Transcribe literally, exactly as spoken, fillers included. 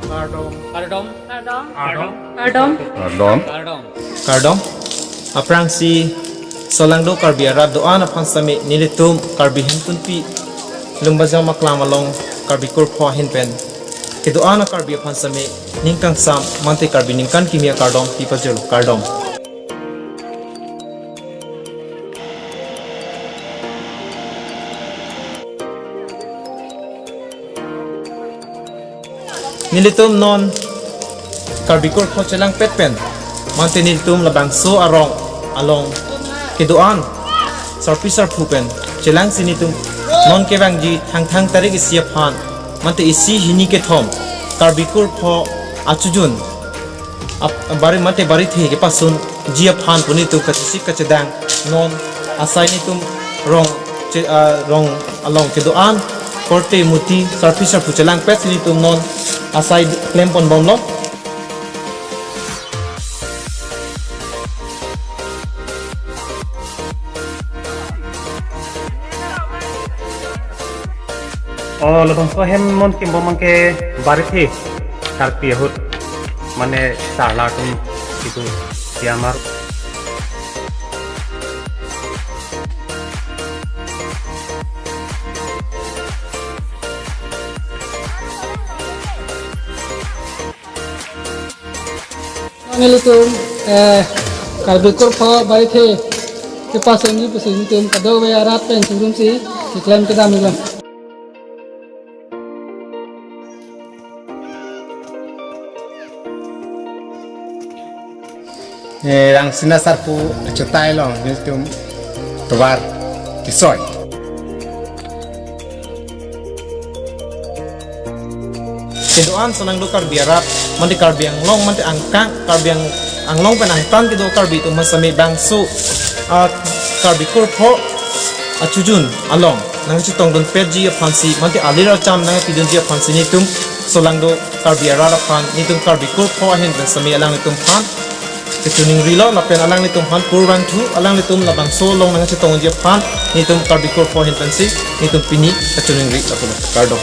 Kardom. Kardom. Kardom. Kardom. Kardom. Kardom. Kardom. Aphrangsi solangdo Karbi arat do-an aphan sitame nelitum Karbi Hemkunpi Lumbajong Maklang along Karbi Kurpho ahin pen kedo-an a-Karbi aphan sitame ning kangsam mate Karbi ningkan kimi akardom pipajirlo. Kardom. Nelitum non Karbi Kurpho chelangpet pen mate nelitum labangso arong along kedo-an sarpi sarpo pen chelangsi nelitum non kevangji Thangthang tarik isi aphan mate isi hini kethom Karbi Kurpho achujun ap-, bari mate barithe kepasunji aphan pu nelitum kachesik kachedang non asai nelitum rong che-, ah, rong along kedo-an korte murti sarpi sarpo chelangpetsi nelitum non asai klemponbomlo. O, labangso ahem non kimbom abangke barithe karpi ahut mane sarla atum itu siamar. Nelitum, eh, Karbi Kurpho barithe kepasunji pusi nelitum kadokave arat pen churumsi keklem kedam iklo. Eh, Rangsina Sarpo achotai along nelitum tovar kesoi. Kedo-an solangdo Karbi arat, mate Karbi Anglong, mate angkang, Karbi Ang-, Anglong pen angtan kedo Karbi atum aphan sitame bangso, ah, Karbi Kurpho achujun along nangchetongdunpetji aphansi, mate alir acham nangpidunji aphansi nelitum solangdo Karbi arat aphan, nelitum Karbi Kurpho ahin pen sitame alanglitum aphan kachiningri lo, lapen alanglitum aphan kurvangthu, alanglitum labangso along nangchetongji aphan, nelitum Karbi Kurpho ahin pensi nelitum pini kachiningri lapulo. Kardom.